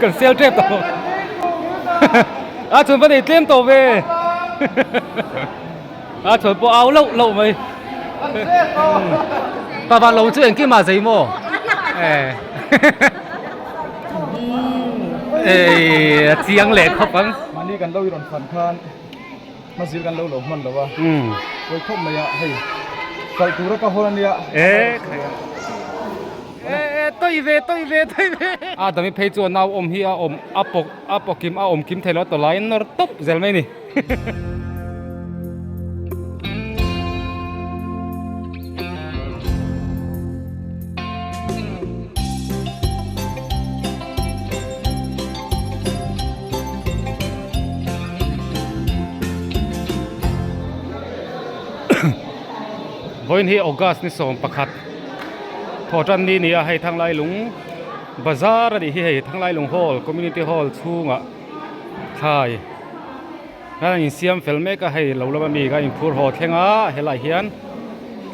Kan sel tep tawh. A chhuan va nei tlem tawh ve. A chhuan pawh au loh loh mai. Pa van lo chu engkim ah zei maw? Ei a chiang leh khawp ang. Mahni kan lo i rawn fan khan hmazir kan lo lo hman lo a. Pawi khawp mai a hei kalh tura ka hawn ania. E tawi ve tawi ve tawi ve. A dami phei chuan nau awm hi a awm a pawk a pawkim a awm kim thei lo a tawlai in nawr tawp zel mai ni. Vawiin hi August ni 11 Thawhtan ni nia hei Thanglailung bazar a nih hi hei Thanglailung hall community hall chhungah thlai a insiam fel mek a hei lo lama mi kha inphur haw thleng a helaiah hian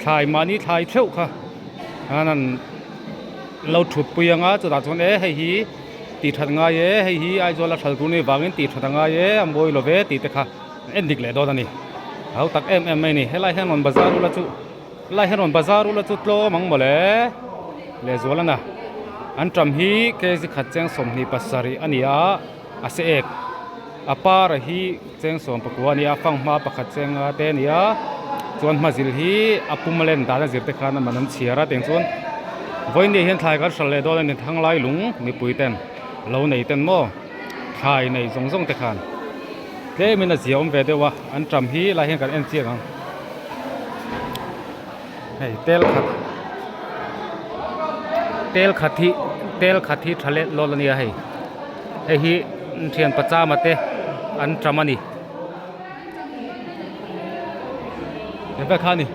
thlai mahni thlai theuh kha an han lo thut pui ang a chutah chuan e hei hi tih that ngai e hei hi Aizawl a hralh tur ni vangin tih that a ngai e a mawi lo ve tih te kha en dik leh dawn a ni a ho tak em em mai a ni helai hian rawn bazar ula chu helai hian rawn bazar ula chu tlawm ang mawle lehzual a na an ṭam hi kg khat cheng 27 a ni a a se ek a par hi cheng 19 a ni a fanghma pakhat cheng nga te a ni a chuan hmazil hi a pum a len dan a zir te khan a man an chhiar a tiang chuan vawiin hian thlai kan hralh leh dawn a ni thanglai lung mipui ten lo nei ten maw thlai nei zawng zawng te khan. Tlemin a zia awm ve deuh a, an ṭam hi lai hian kan en chiang ang. Hei tel khat tel khat hi tel khat hi tha let lawt a nia hei. Hei hi thian pachama te an ṭam a ni. Eng vel kha a ni.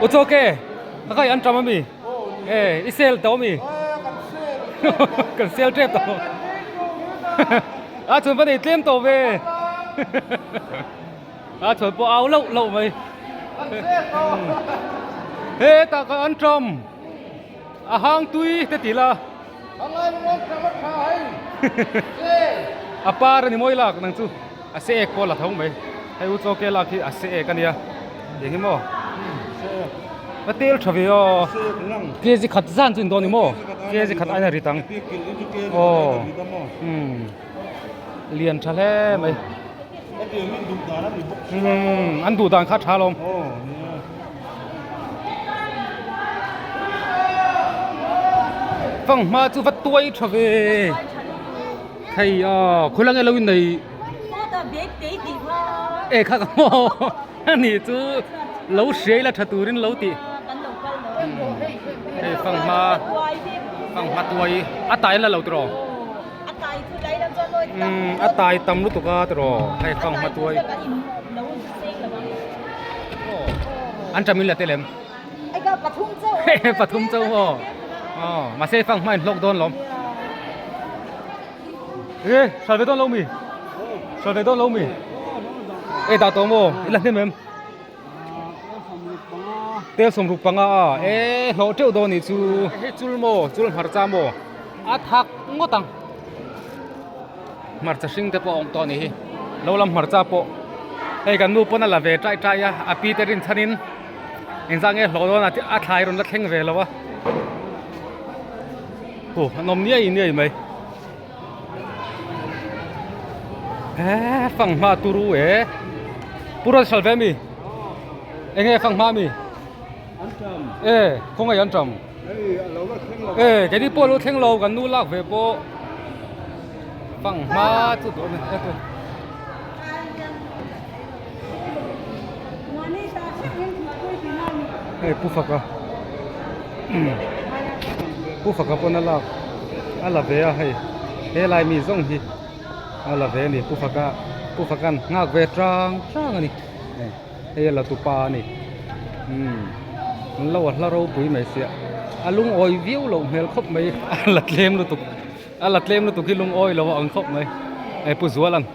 U chaw ke ka kai an ṭam a mi? E i sel tawh mi kan sel tep tawh a chhuan va nei tlem tawh ve a chhuan pawh au loh loh mai he tah ka an tawm a hang tui te ti la a par a ni mawi lak nang chu a se ek pawh la tho mai hei u chaw ke lak hi a se ek a nia eng hi maw a tel tha ve aw kg khat zan chu in dawn ni maw kg khat aina rit ang aw umm lian tha hle mai umm an duh dan kha tha alawm fanghma chu va tuai tha ve. Hei aw khawi lai nge lo in nei e kha ka maw ani chu lo hriai la tha turin lo tih hei fanghma fanghma tuai a tai la lo tiraw umm a tai tam lutuk a tiraw hei fanghma tuai an ṭam in la tel em pathum chauh aw aw mahse fanghma in hlawk dawn lawm. E hral ve dawn lo mi hral ve dawn lo mi e dah tawh maw i la hnem em tel sawmruk panga a e hlawh teuh dawn nih chu hei chul maw chul hmarcha maw a thak ngawt ang hmarcha hring te pawh a awm tawh a nih hi lo lam hmarcha pawh hei kan nu pawn a la ve tai tai a a pi te rinchhan in engzah nge hlawh dawn a thlai rawn la thleng ve lo a. Aw an awm niai niai mai eh fanghma turu e pu rawn hralh ve ami eng nge fanghma ami e khawngaih an tam e keini pawh lo thleng lo kan nu lak ve pawh fanghma chu dawn e tu hei pu faka pu faka pawn a lak a la ve a hei helai mi zawng hi a la ve a ni pu faka pu fakan nghak ve tang tang a ni hei a la tupa a ni umm an lo a hla ropui mai sia a lungawi viau loh hmel khawp mai a la tlem lutuk. A la tlem lutuk hi lungawi lo a ang khawp mai. Hei Pu Zuala'n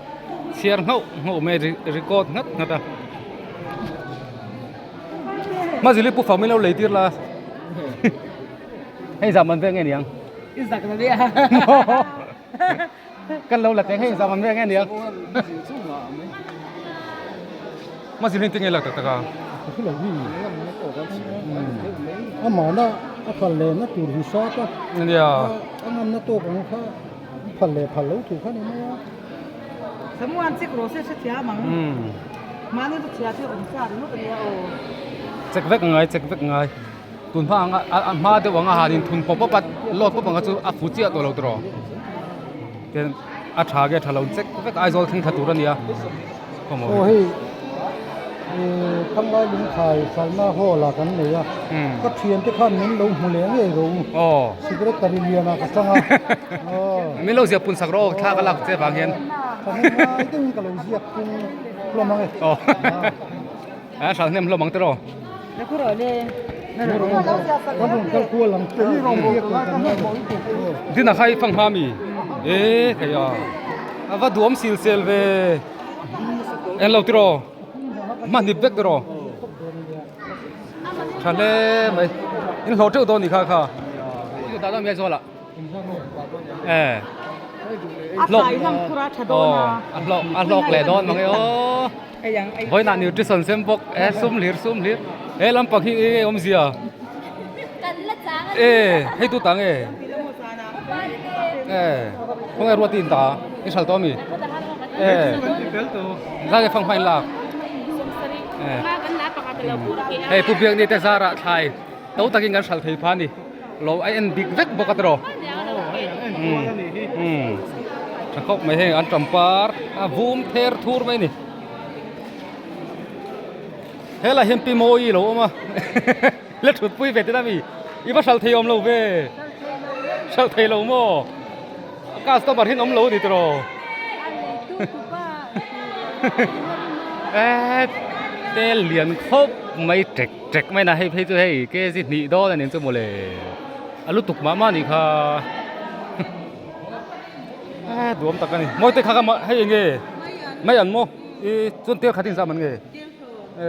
chhiar nghauh nghauh mai record nghat nghat a. Hmazili Pu Fam in lo lei tir la. Hei zah man ve nge niang? I zak na nia. Kan lo la teng hei zah man ve nge niang? Ma zil hin tinge lak tak tak a. Amahna a phal leh na tur hi sat a. Nia. A ngamna tawk ang kha phal leh phal lo tur kha ni mai a. Samuan chik rawh se hrethiam ang. Mahni chu chhia chu awm sa ringawt a nia aw. Check vek ngai check vek ngai. Tun hma anga a hma deuh anga han in thun pawp pawp a load pawp anga chu a fu chiah tawh lo tawh ten a tha nge tha lo check vek Aizawl thleng thla tur a nia aw hei Thanglai Lungkhai Salna Hall ah kan nei a ka thian te khan min lo hmu leh ngei ro aw secretary lian ah ka chang a aw min lo ziah pun sak rawh aw thla ka lak che vang hian ngai deuhin ka lo ziak pung hlawm ang e aw a hral hnem hlawm ang tiraw Dina kha i fang hma mi e thei a a va duam sil sel ve en lo tiraw hmanhip vek tiraw tha hle mai in hlawh teuh dawn ni kha kha e hlawk a hlawk leh dawn mang e aw. Vawiinah nutrition sem bawk e sum hlir sum hlir he lampang hi enge awmzia e hei tu tang e e khawnge ruat in ta i hral tawh ami e zan e fanghma in lak e hei pu biakni te zarah thlai to takin kan hral thei pha a ni lo a en dik vek bawk a tiraw umm umm tha khawp mai heng an tampar a vum ther thur mai a ni helai hian pi mawi a lo awm a la thut pui ve teh a mi i va hral thei awm lo ve hral thei lo maw customer hi an awm lo a ni tiraw eh tel lian khawp mai tek Trek mai na hei phei chu hei kg hnih dawn a nih chu mawle a lutuk mah mah a nih kha a duam tak a ni mawi te kha kha hei eng nge mai an maw i chuan tel khat in zam an nge e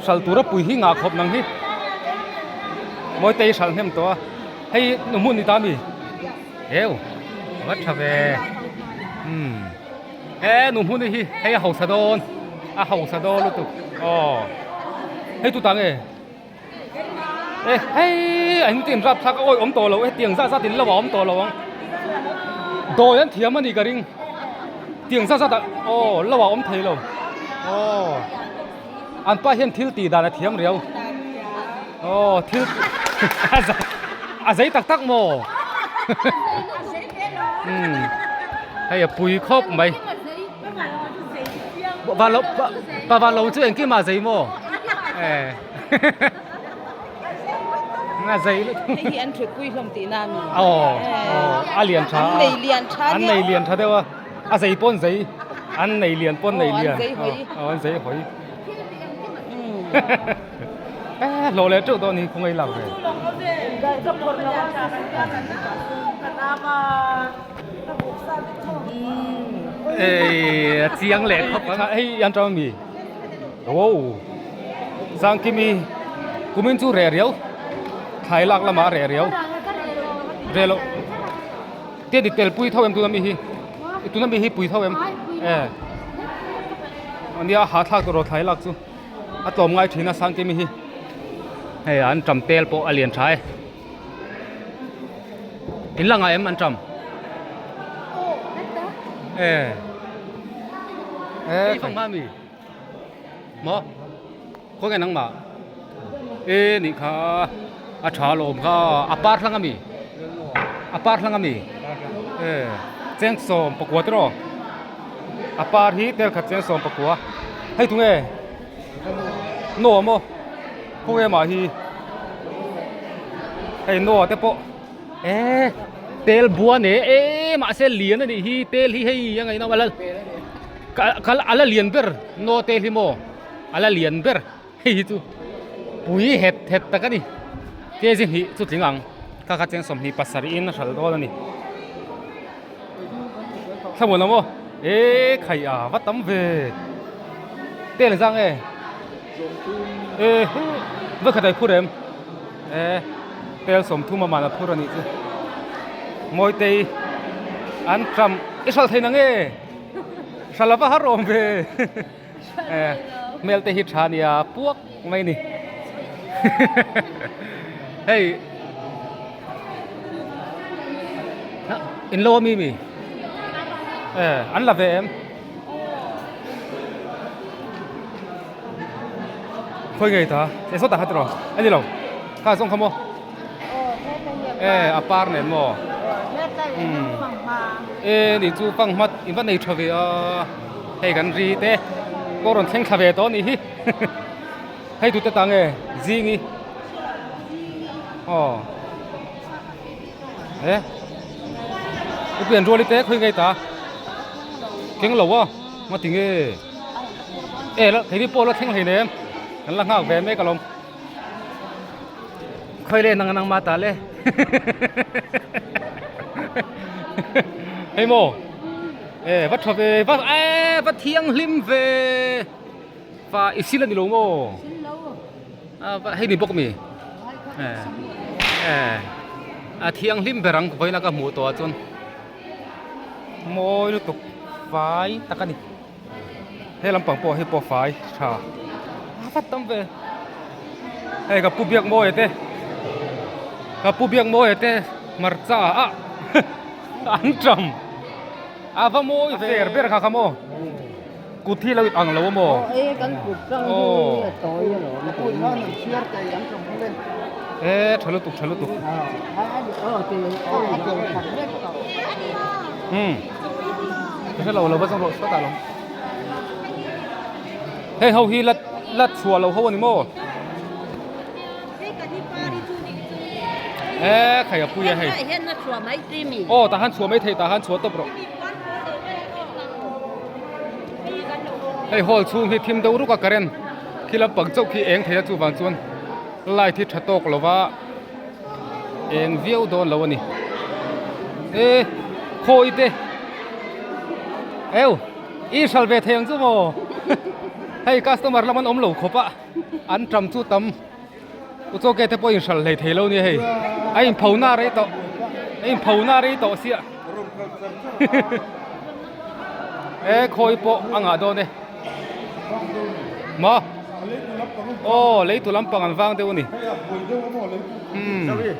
hral tura pui hi ngah khawp nang hi mawi te hi hral hnem tawh a hei nu hmun ni ta mi heu va tha ve umm. E nu hmun hi hei a hausa dawn a hausa dawn lutuk aw hei tu tang e e hei a him tin rap thlak a awi awm tawh lo hetiang zat zat in lo a awm tawh lo ang dawi an thiam a ni ka ring tiang zat zat ah aw lo a awm thei lo aw an pa hian thil tih dan a thiam riau aw thil a zei tak tak maw umm hei a pui khawp mai van lo pa van lo chu engkim ah zei maw e a zei lutuk hei hi an thut pui hlawm tih na mi aw aw a lian tha an nei lian tha an nei lian tha deuh a a zei pawn zei an nei lian pawn nei lian aw an zei hawi hlawh leh teuh dawn hi khawngaih lak ve ei a chiang leh khawp ang hei an tang ami wow sangkimi kumin chu reh riau thlai lak lamah reh riau reh loh te dik tel pui tho em tuna mi hi tuna mi hi pui tho em e ania hahthlak tur thlai lak chu a tlawm ngai thin a sangkimi hi hei an tam tel pawh a lian tha e in la ngah em an tam e e phong ma mi maw khawnge nangmah e nih kha a tha lawm kha a par hlang ami a par hlang ami e cheng sawm pakua te rawh a par hi tel khat cheng sawm pakua hei tunge naw maw khawnge mah hi hei naw te pawh e tel bua ne e mahse lian a nih hi tel hi hei a ngaihna a la ka a la lian ber naw tel hi maw a la lian ber hei hi chu pui het het tak a ni kg hnih chu tling ang kha kha cheng 27 in a hral dawn a ni thlamuan ang aw e khai a va tam ve tel zang e e va khat ai phur em e. Tel 30 a man a phur a nih chu. Mawitei an tram i hralh thei nange? Hralh a va har awm ve. Hmel te hi tha nia puak mai ni. Hei in lo ami mi? An la ve em? Khawi ngei ta e sawtah kha tiraw a ni lo kha zawng kha maw e a par nen maw e ni chu fanghma in va nei tha ve a hei kan ri te pawh rawn thleng thla ve tawh a nih hi hei tute ta nge zingi aw e upian ruali te khawi ngei ta keng lo a ngati nge. E la thei pawh la thleng hlei nem kan la nghak ve mek alawm khawi le nang nang ma ta le hei maw e va tha ve va e va thianghlim ve fa i sil ani lo maw a va hei ni bawk mi e e a thianghlim ber ang vawiin a ka hmuh tawh ah chuan mawi lutuk fai tak a ni. He lampang pawh hi pawh fai tha a vat tam ve hei ka pu biak mawi te ka pu biak mawi te hmarcha a an tam a va mawi ve ber ber kha kha maw kut hi lo in ang lo a maw e tha lutuk tha lutuk um. Ka lo lo va zawng rawh sawtah lo. Hei ho hi la la chhuah lo ho ani maw? E khai a pui a hei. Aw tah han chhuah mai thei tah han chhuah tawp rawh. Hei hall chhung hi thim deuh ruk a current khi lampang chauh khi eng thei a chuvang chuan light hi tha tawk lova. Eng viau dawn lo a ni. E khawi te eu i hral ve thei ang chu maw hei customer lam an awm lo khawp a an tam chu tam u chaw ke te pawh in hral hlei thei lo nia hei a in pho na rei tawh a in pho na rei tawh sia e khawi pawh a ngah dawn e maw aw leitu lampang an vang deuh a ni umm he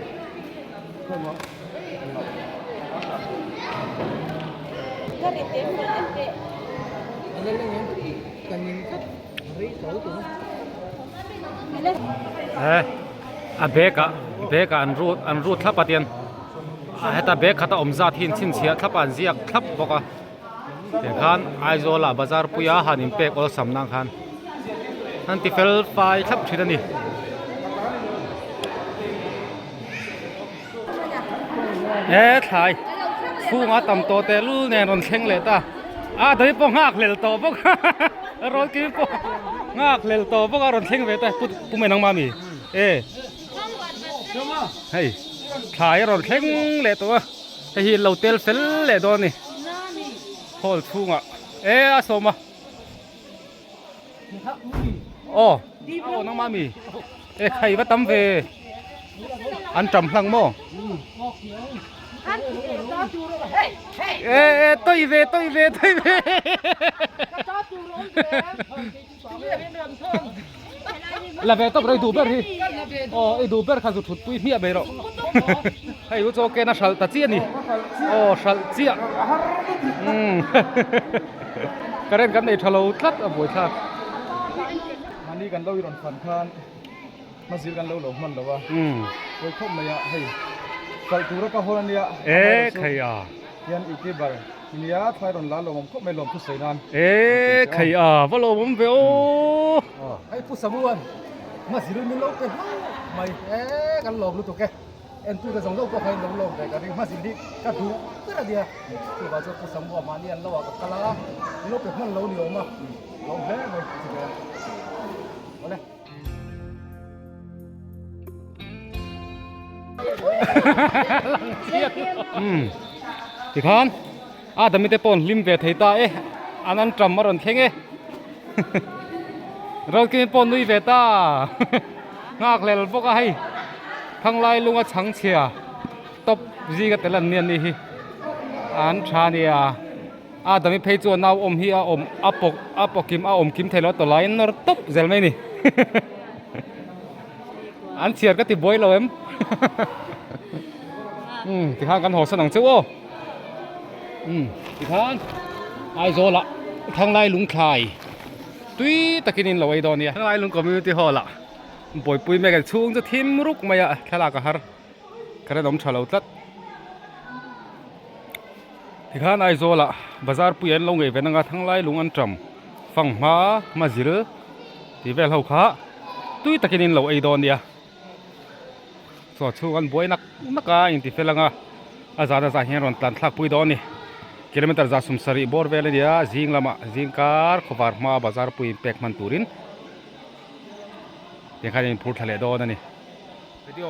a bag ah bag ah an rut an rut thlap a tian heta bag khat a awm zat hi an chhinchhiah thlap a an ziak thlap bawk a. Tikhan Aizawl ah bazar puia han in pek awlsam nan khan an ti fel fai thlap thin a ni. He thlai chhunga tam tawh teh lul nen rawn thleng leh ta a dawih pawh nghak hlel tawh bawk a rawn kim pawh nghak hlel tawh bawk a rawn thleng ve ta pu mai nangmah mi e hei thlai a rawn thleng leh tawh a. Hei hi lo tel fel leh dawn a ni hall chhungah e a sawm a aw aw nangmah mi e khai va tam ve an tam hlang maw e e tawi ve tawi ve tawi ve La ve tawp ro i duh ber hi aw i duh ber kha zu thut pui hmiah mai rawh hei u chaw ken a hralh ta chiah a ni aw hralh chiah umm current kan nei tha lo tlat a buaithlak. Mahni kan lo i rawn fan khan hmazir kan lo lo hman lo a pawi khawp mai a hei hralh tura ka hawn a nia e khai a hian youtuber Nia, thlai rawn la lawmawm khawp mai lawm thusawi nan. E khai a, va lawmawm ve aw. Hei Pu Samuan, hmazir min lo pe hlauh mai e, kan lawm lutuk e. Entute zawng zawng pawh kha in lo lawm ve ka ring, hmazir hi ka duh ber a nia. Chuvang chuan Pu Samua mahni an lo ah ka kal a, min lo pe hman lo ni awm a, lawm hle mai chibai ang. Awle. Tikhan a dami te pawh hlim ve thei ta e an an tam a rawn thleng e Rawlkimi pawh nui ve ta nghak hlel bawk a hei. Thanglai lunga chhangchhia top zinga tel an nia ni hi an tha nia a dami phei chuan nau awm hi a awm a pawk a pawkim a awm kim thei lo a tawlai in nawr tawp zel mai ni an chhiar ka ti buai lo em umm tikhan kan haw san ang cheu aw umm tikhan Aizawl ah Thanglai lungthlai tui takin in lo ei dawn nia Thanglai lung community hall ah Bawihpui mek a chhung chu thim ruk mai a thlalak a har ka rinawm tha lo tlat tikhan Aizawl ah bazar pui an lo ngei ve nanga thanglai lung an tam fanghma hmazil tih vel ho kha tui takin in lo ei dawn nia chaw chhung an buai nak nak a inti fel anga a zan a zan hian rawn tlan thlak pui dawn a ni kilometer za sum sarih bawr vel a nia zing lamah zing kar khawvar hma bazar pui in pek hman turin. Tiang khan in phur thla leh dawn a ni. Video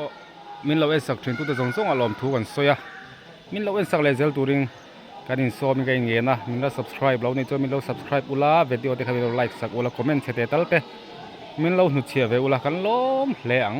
min lo en sak thin tute zawng zawng a lawm thu kan sawi a, min lo en sak leh zel turin kan insawm in ka inngen a, min la subscribe lo nih chuan min lo subscribe ula, video te kha min lo like sak ula, comment chhe te tal te min lo hnutchhiah ve ula kan lawm hle ang.